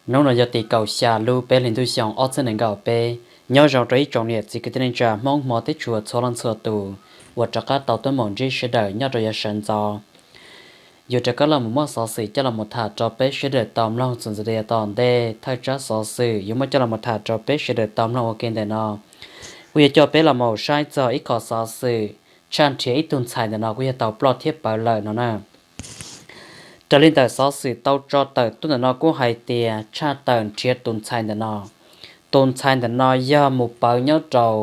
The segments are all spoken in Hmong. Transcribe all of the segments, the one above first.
Hnub no yog tim kaum xya lub peb hlis ntuj xyoo ob txhiab nees nkaum peb. Nyob zoo rau ib tsoom niam txiv kwv tij neej tsa Hmoob hmov thiab tshua txhua leej txhua tus uas rov qab tau tuaj mus ntsib sawv daws nyob rau yav sawv ntxov. Yuav rov qab los mus muaj xov xwm coj los mus tham rau peb sawv daws tau mloog txuas ntxiv rau yav tom ntej. Thawj tsab xov xwm yuav muab coj los mus tham rau peb sawv daws tau mloog ua ke ntawm no kuj yog coj peb los mus saib txog ib qho xov xwm tshaj nrhiav ib tug ntxhais ntawm no kuj yog tau ploj thiab pawv lawm no na. Raws li ntawm xov xwm tau tso tawm tuaj ntawm no kuj hais tias tshaj tawm nrhiav tus ntxhais ntawm no. Tus ntxhais ntawm no yog mus pawv nyob rau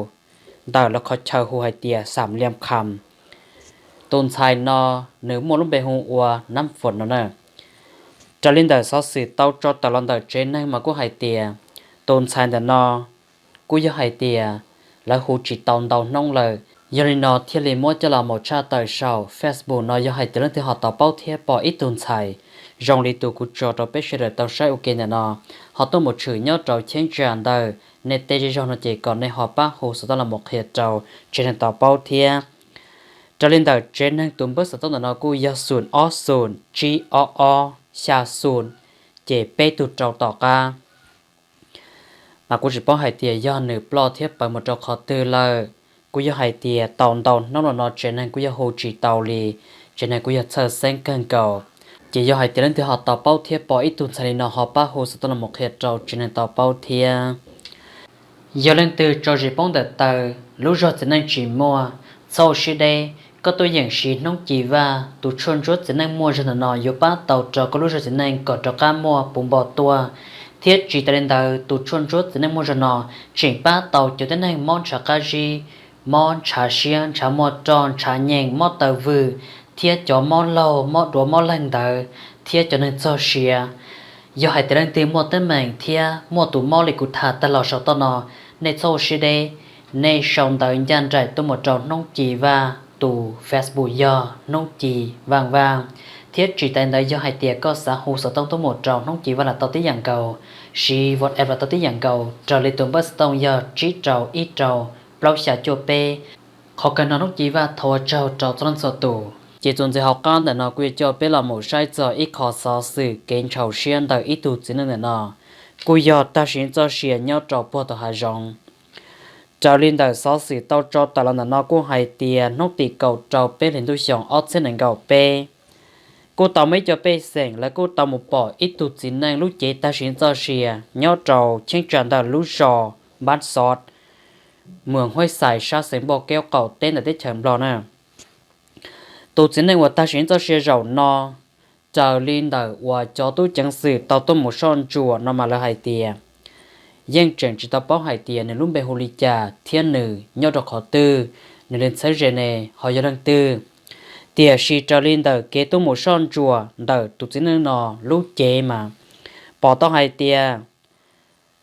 ntawm lawv qhov chaw hu hais tias Xam Liam Kham. Tus ntxhais no nws muaj lub npe hu ua Nab Fom no na. Raws li ntawm xov xwm tau tso tawm los ntawm tsev neeg mas kuj hais tias tus ntxhais ntawm no kuj yog hais tias lawv hu tsis tau ntau hnub lawm, yog li no thiaj li muab coj los mus tshaj tawm saum Facebook no. Yog hais tias leej twg ho tau paub thiab pom ib tug ntxhais zoo li tus kuv tso rau peb sawv daws tau saib ua ke ntawm no, ho tuaj mus tshwm nyob rau cheeb tsam ntawm nej tej zej zog no ces kom nej ho pab hu xov tooj los mus qhia rau tsev neeg tau paub thiab. Raws li ntawm tsev neeg tus npawb xov tooj ntawm no kuj yog xoom ob xoom tsib ob ob xya xoom, ces peb tug rau tom qab. Mas kuj tsis paub hais tias yog nws ploj thiab pawv mus rau qhov twg lawm. Kuj yog hais tias tau ntau hnub los no tsev neeg kuj yog hu tsis tau li, tsev neeg kuj yog txhawj xeeb kawg nkaus. Ces yog hais tias leej twg ho tau paub thiab pom ib tug ntxhais li no ho pab hu xov tooj los mus qhia rau tsev neeg tau paub thiab. Yog leej twg tso zis poob ntawm taw, lub zog txiv neej tsis muaj, txhob ua siab deb, koj tuaj yeem siv Hnub Ci Vaj, tus tshuaj ntsuab txiv neej muaj zog ntawm no yuav pab tau rau koj lub zog txiv neej kom rov qab muaj puv npo tuaj. Thiab tsis tas li ntawd, tus tshuaj ntsuab txiv neej muaj zog no tseem pab tau cov tib neeg mob ntshav qab zib, mob ntshav siab, ntshav muaj roj, ntshav nyeem, mob taw vwm, thiab cov mob laug, mob duav mob leeg ntawd, thiab cov neeg txog sia. Yog hais tias leej twg muaj teeb meem thiab muaj tus mob li kuv tham tag los saum toj no, nej txhob ua siab deb, nej sau ntawv ncaj nraim tuaj mus rau Hnub Ci Vaj, tus Facebook yog Hnub Ci Vaj Vaj. Thiab tsis tas li ntawd, yog hais tias koj xav hu xov tooj tuaj mus rau Hnub Ci Vaj los tau tib yam nkaus, siv WhatsApp los tau tib yam nkaus, raws li tus npawb xov tooj yog tsib rau ib rau plaub xya cuaj peb. Qhov kawg no Hnub Ci Vaj thov ua tsaug rau txhua leej txhua tus. Ces txuas ntxiv hauv qab ntawm no kuj yuav coj peb los mus saib txog ib qho xov xwm kev ntshaus siab ntawm ib tug txiv neej ntawm no, kuj yog tag sim txoj sia nyob rau puag tom hav zoov. Raws li ntawm xov xwm tau tso tawm los ntawm no kuj hais tias hnub tim kaum rau peb hlis ntuj xyoo ob txhiab nees nkaum peb, kuj tau muaj ib co pej xeem lawv kuj tau mus pom ib tug txiv neej lub cev tag sim txoj sia nyob rau cheeb tsam ntawm lub zos Npab Xov, muas Huab Xais, sab xeev Npauj Keub qaum teb ntawm teb chaws Nplog na. Tus txiv neej uas tag sim txoj sia zaum no, raws li ntawm uas cov tub ceev xwm tau tuaj mus soj ntsuam no mas lawv hais tias yeej tseem tsis tau paub hais tias nws lub npe hu li cas thiab nws nyob rau qhov twg, nws li txheeb ze ne ho yog leej twg. Tiam sis raws li ntawm kev tuaj mus soj ntsuam ntawm tus txiv neej no lub cev mas pom tau hais tias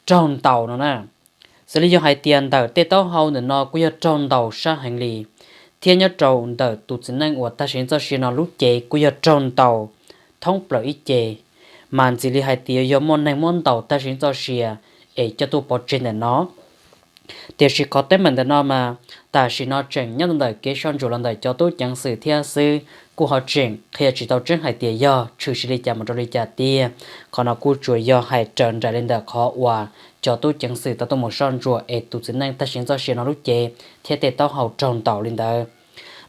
raug ntaus no na. Xws li yog hais tias ntawm tej taub hau ntawm no kuj yog raug ntaus sab heev li, thiab nyob rau ntawm tus txiv neej uas tag sim txoj sia no lub cev kuj yog raug ntaus thoob plaws ib ce, mas ntxim li hais tias yog muaj neeg muab ntaus tag sim txoj sia es coj tuaj pov tseg ntawm no. Tiam sis qhov teeb meem ntawm no mas tam sim no tseem nyob ntawm kev soj ntsuam los ntawm cov tub ceev xwm thiab xwb, kuj ho tseem qhia tsis tau tseeb hais tias yog tshwm sim li cas mus rau li cas tiag. Qhov no kuj tsuas yog hais raws nraim li ntawm qhov uas cov tub ceev xwm tau tuaj mus soj ntsuam es tus txiv neej tag sim txoj sia no lub cev thiab tej taub hau raug ntaus li ntawd.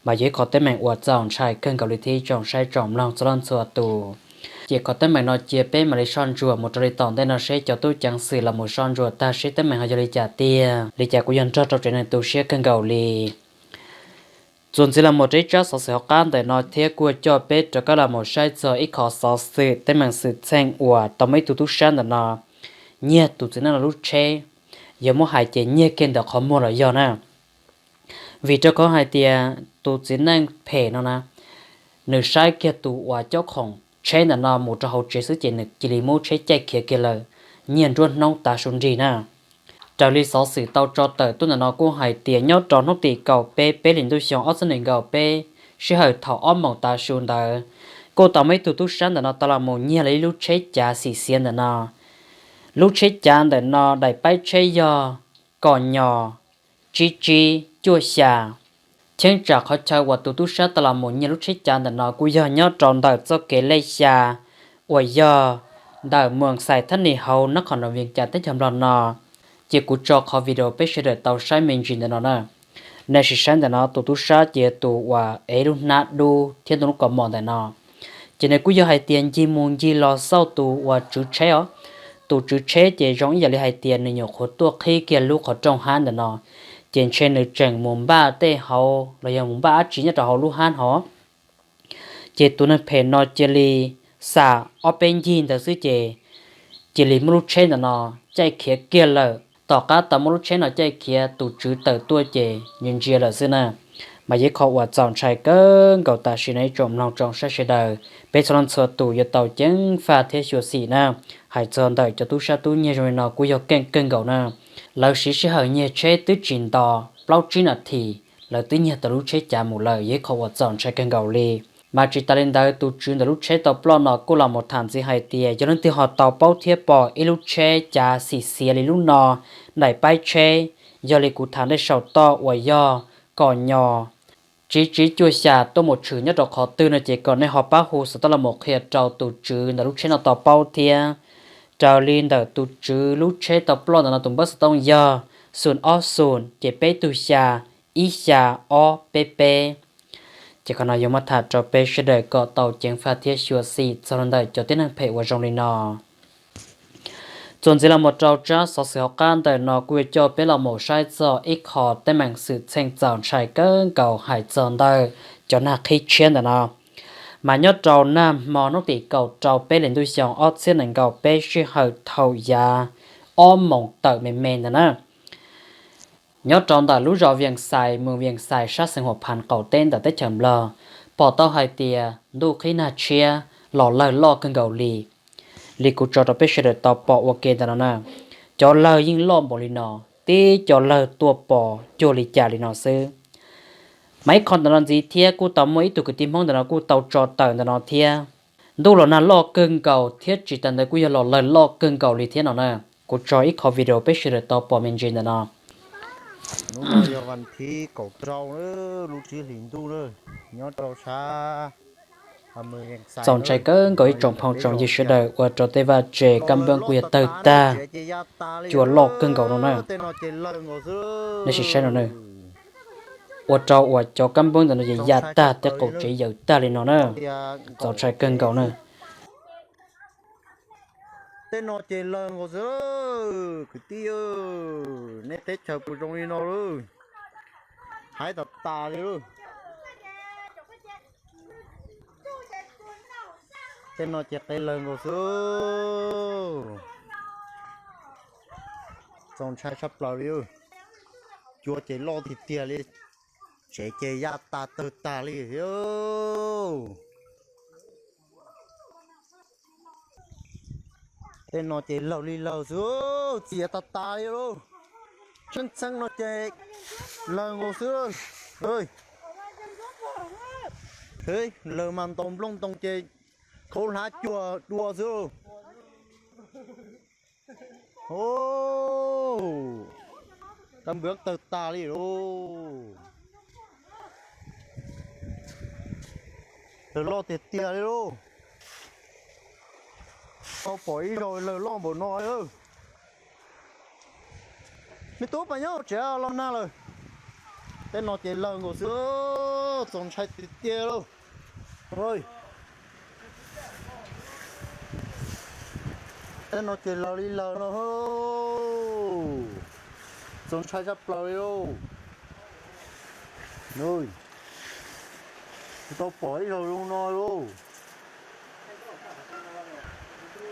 Mas yog ib qhov teeb meem uas txaus ntshai kawg nkaus li thiab tsoom saib tsoom mloog txhua leej txhua tus. Ces qhov teeb meem no cia peb mam li soj ntsuam mus rau li tom ntej no seb cov tub ceev xwm los mus soj ntsuam tag seb teeb meem ho yog li cas tiag. Li cas kuj yog nrog rau tsev neeg tu siab kawg nkaus li. Txuas ntxiv los mus rau ib tsab xov xwm hauv qab ntawm no thiab kuj coj peb rov qab los mus saib txog ib qho xov xwm teeb meem xwm txheej uas tau muaj ib tug tub sab ntawm no nyiag tus txiv neej no lub tsheb. Yog muab hais ces nyiag kiag ntawm qhov muag los yog na. Vim rau qhov hais tias tus txiv neej phem no na, nws saib kiag tus uas cob khoom tsheb ntawm no mus rau hauv tsev xwb ces nws cia li muab tsheb caij khiav kiag lawm, nyiag nruab hnub tav su nrig na. Raws li xov xwm tau tso tawm tuaj ntawm no kuj hais tias nyob rau hnub tim kaum peb peb hlis ntuj xyoo ob txhiab nees nkaum peb, sij hawm thaum ob moos tav su ntawd, kuj tau muaj ib tug tub sab ntawm no tau los mus nyiag lawv ib lub tsheb cav xim xiav ntawm no. Lub tsheb cav ntawm no daim paib tsheb yog kom nyos tsib tsib cuaj xya. Cheeb tsam qhov chaw uas tus tub sab tau los mus nyiag lub tsheb cav ntawm no kuj yog nyob rau ntawm txoj kev lej xya uas yog ntawm moos Xais Thab Nis hauv nab qhov no Vias Cas teb chaws Nplog no. Ces kuv tso qhov video peb sawv daws tau saib me ntsis ntawm no na. Nej sim saib ntawm no, tus tub sab ces tus uas ev lub hnab dub thiab ntoo lub kaus mom ntawm no. Ces nws kuj yog hais tias ncig mus ncig los xauj tus uas tswv tsheb os. Tus tswv tsheb ces zoo ib yam li hais tias nws nyuam qhuav tuaj qhib kiag lub qhov rooj hab ntawm no, ces ntshe nws tseem mus npaj tej hauv los yog mus npaj dab tsi nyob rau hauv lub hab hov. Ces tus neeg phem no cia li xam ob peb ncig ntawd xwb ces cia li muab lub tsheb ntawm no caij khiav kiag lawm. Tom qab tau muab lub tsheb no caij khiav, tus tswv tawm tuaj ces ntsia ntsia lawm xwb na. Mas yog ib qho uas txaus ntshai kawg nkaus tam sim no ib tsoom mloog tsoom saib sawv daws, peb txhua leej txhua tus yuav tau ceev faj thiab xyuam xim na. Hais txog ntawm cov tub sab tub nyiag zoo li no kuj yog keej kawg nkaus na. Lawv siv sij hawm nyiag tsheb twb tsis nto plaub tsib nas this, lawv twb nyiag tau lub tsheb cav mus lawm, yog ib qho uas txaus ntshai kawg nkaus li. Mas tsis tas li ntawd, tus tswv ntawm lub tsheb tau ploj no kuj los mus tham ntxiv hais tias yog leej twg ho tau paub thiab pom ib lub tsheb cav xim xiav li lub no, daim paib tsheb yog li kuv tham ntej saum toj uas yog kom nyos tsiv tsiv cuaj xya tuaj mus tshwm nyob rau qhov twg no ces kom nej ho pab hu xov tooj los mus qhia rau tus tswv ntawm lub tsheb no tau paub thiab. Raws li ntawm tus tswv lub tsheb tau ploj ntawm no tus npawb xov tooj yog xoom ob xoom ces peb tug xya ib xya ob peb peb. Ces qhov no yuav muab tham rau peb sawv daws kom tau ceev faj thiab xyuam xim txog ntawm cov tib neeg phem uas zoo li no. Txuas ntxiv los mus rau tsab xov xwm hauv qab ntawm no kuj yuav coj peb los mus saib txog ib qho teeb meem xwm txheej txaus ntshai kawg nkaus hais txog ntawm cov nag qhib tshiab ntawm no. Mas nyob rau nag hmo hnub tim kaum rau peb hlis ntuj xyoo ob txhiab nees nkaum peb sij hawm thaum yav ob moos tawm me me ntawd na, nyob rau ntawm lub zos Vias Xais, moos Vias Xais sab xeev Huas Phas qaum teb ntawm teb chaws Nplog, pom tau hais tias ntuj qhib nag tshiab los lawg loj kawg nkaus li. Li kuv tso rau peb sawv daws tau pom ua ke ntawm no na, cov lawg yeej loj npaum li no, tib cov lawg tuaj pos cuag li cas li no xwb. Mas ib qho ntawm no ntxiv thiab kuj tau muaj ib tug kwv tij Hmoob ntawm no kuj tau tso tawm ntawm no thiab. Ntuj los nag loj kawg nkaus thiab tsis tas ntawd kuj yog los lawg loj kawg nkaus li thiab no na. Kuv tso ib qho video peb sawv daws tau pom me ntsis ntawm no. Hnub no yog vas thib kaum rau lub tsib hlis ntuj, nyob rau sab Txaus ntshai kawg nkaus ib tsoom phooj tsoom ywg sawv daws ua rau tej vaj tse kab npab kuj yog tawg tag, cua loj kawg nkaus no na. Nej sim saib no na, ua rau uas cov kab npab ntawm no ces ya tag, tej qaum tsev yawm tag li no na. Txaus ntshai kawg nkaus na. Tej no ces lawg nkaus xwb, kwv tij, nej teb chaws puas zoo li no lawm? Haib tas tas li lawm. Tej no ces qe lawg nkaus xwb. Txaus ntshai tshaj plaws li. Cua ces loj tiag tiag li. Tsev ces ya tas tawg tas li thiab. Tej no ces lawg li lawg xwb, txias tas tas li lauj. Tshee txheej no ces lawg nkaus xwb. Lawg mas ntaus nplooj ntoo ces khaub hlab cuag dua xwb. Kab npab tawg tas li lauj. Lawg loj tiag tiag li lauj. Tau pom ib zaug lawg loj npaum no. Me tub pas nyob tsev los nag lawm. Tej no ces lawg nkaus xwb, txaus ntshai tiag tiag lauj. Tej no ces lawg li lawg no. Txaus ntshai tshaj plaws li lauj. Tau pom ib zaug zoo no lauj.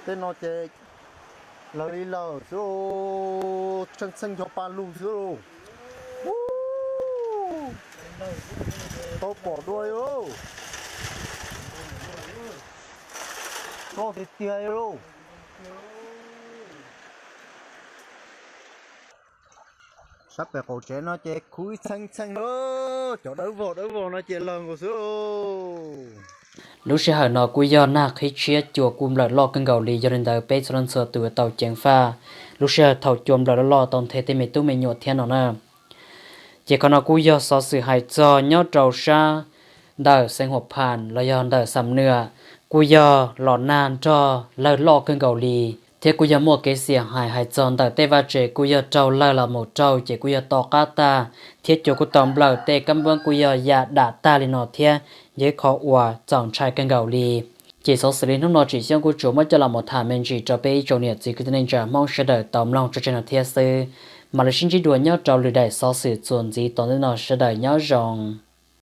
Tej no ces lawg li lawg xwb, tshee txheej ncho pa lug xwb lauj. Tau pom dua li lauj. Loj tiag tiag li lauj. Sab pem qaum tsev no ces khuv ib txheej txheej lauj, cov dawb vog dawb vog no ces lawg nkaus xwb lauj. Lub sij hawm no kuj yog nag qhib tshiab cua kuj nplawm loj kawg nkaus li, yog li ntawd peb txhua leej txhua tus yuav tau ceev faj lub sij hawm thaum cua nplawm loj loj tau nthe tej me tub me nyuam thiab no na. Ces qhov no kuj yog xov xwm hais txog nyob rau sab ntawm xeev Huas Phas los yog ntawm Xam Nuam, kuj yog los nag nrog lawg loj kawg nkaus li, thiab kuj yog muaj kev xiam hais hais txog ntawm tej vaj tsev kuj yog raug lawg los mus raug ces kuj yog to qab tag, thiab cua kuj tau nplawm, tej kab npab kuj yog ya dam tag li no thiab, yog ib qho uas txaus ntshai kawg nkaus li. Ces xov xwm li hnub no Tsim Xyooj kuj tsuas muab coj los mus tham me ntsis rau peb ib tsoom niam txiv kwv tij neej tsa Hmoob sawv daws tau mloog tso tseg no thiab xwb. Mam li sib ntsib dua nyob rau lwm daim xov xwm txuas ntxiv tom ntej no, sawv daws nyob zoo.